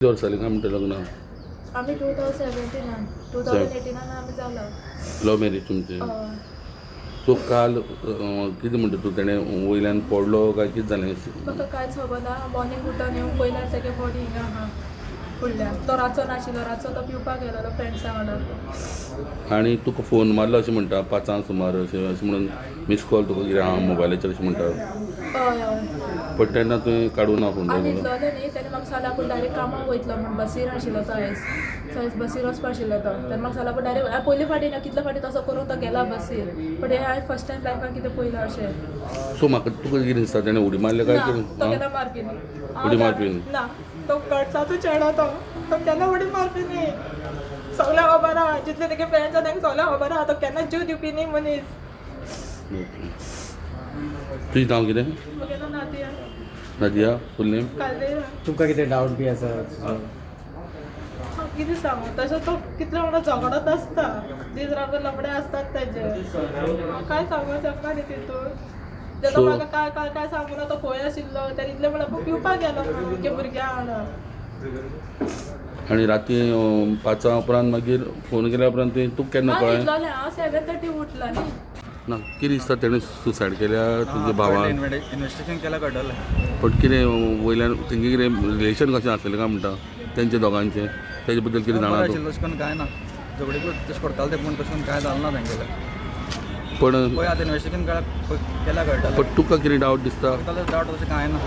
कितली वर्सां जालीं काय म्हणटा लग्नाक? आमी 2017नान, 2018नान आमी जाला. लव मॅरेज तुमचें? हय. सो काल कितें म्हणटा तूं, तेणें वयल्यान पडलो काय कितें जालें? म्हाका कांयच खबर ना. मॉर्निंग उठून येवन पयल्यार तेगे बॉडी हिंगा आहा फुडल्यान. तो रातचो नाशिल्लो, रातचो तो पिवपाक गेलेलो फ्रेंड्सां वांगडा. आनी तुका फोन मारलो अशें म्हणटा 5 सुमार अशें अशें म्हणून मिस कॉल तुका कितें आहा मोबायलाचेर अशें म्हणटा. हय हय. पण तेन्ना तुवें काडूं ना फोन? आनी ताजो? न्हिदलोलें न्ही, तेणें म्हाका सांगलें आपूण डायरेक्ट कामाक वयतलो म्हूण. बसीर आशिल्लो तो आयज, सो आयज बसीर वचपा आशिल्लो तो. तेन्ना म्हाका सांगलें आपूण डायरेक्ट, हांवें पयले फावटी ना कितले फावटी तसो करून तो गेला बसीर, बट हें हांवें फर्स्ट टायम लायफान कितें पयलां अशें. सो म्हाका तुका कितें दिसता, तेणें उडी मारल्या काय ना, तो कितें? केन्ना मारपी न्ही. उडी मारपी न्ही? ना, तो गट्साचो चेडो, तो तो केन्ना उडी मारपी न्ही. सगळ्यांक खबर आहा, जितले तेगे फ्रेंड्स आहा तांकां सगळ्यांक खबर आहा, तो केन्ना जीव दिवपी न्ही मनीस. ओके, तुजें नांव कितें? म्हगेलें नांव नादिया. नादिया, फूल नेम? कालदेरा. तुमकां कितें डावट बी आसा? हांव कितें सांगू, तशें तो कितले वांगडा झगडत आसता, दीस रात लफडे आसतात तेजे. हांव कांय सांगूंक शकना न्ही तितून. तेतो म्हाका काय काय काय सांगूं ना, तो खंय आशिल्लो तेणें इतलें म्हणल्यार आपूण पिवपाक गेलो म्हणून की भुरग्यां वांगडा. आनी राती 5 उपरांत मागीर फोन केल्या उपरांत तुवें तुका केन्ना हांव कळ्ळें? न्हिदलोलें, हांव 7:30 उठलां न्ही. ना, कितें दिसता, तेणें सुसायड केल्या तुज्या भावान? इन्वेस्टिगेशन केल्यार कळटलें. पण कितें वयल्यान तेंगे कितें रिलेशन कशें आसलेलें काय म्हणटा तेंचे दोगांचें, तेजे बद्दल कितें बरें जाणा तूं? आशिल्लें तशें करून कांय ना, झगडी तशें करताले ते, पूण तशें करून कांय जालें ना तेंगेलें. पण पळय आतां इन्वेस्टिगेशन केल्यार कळटलें. पण तुका कितें डावट दिसता? डावट तशें कांय ना.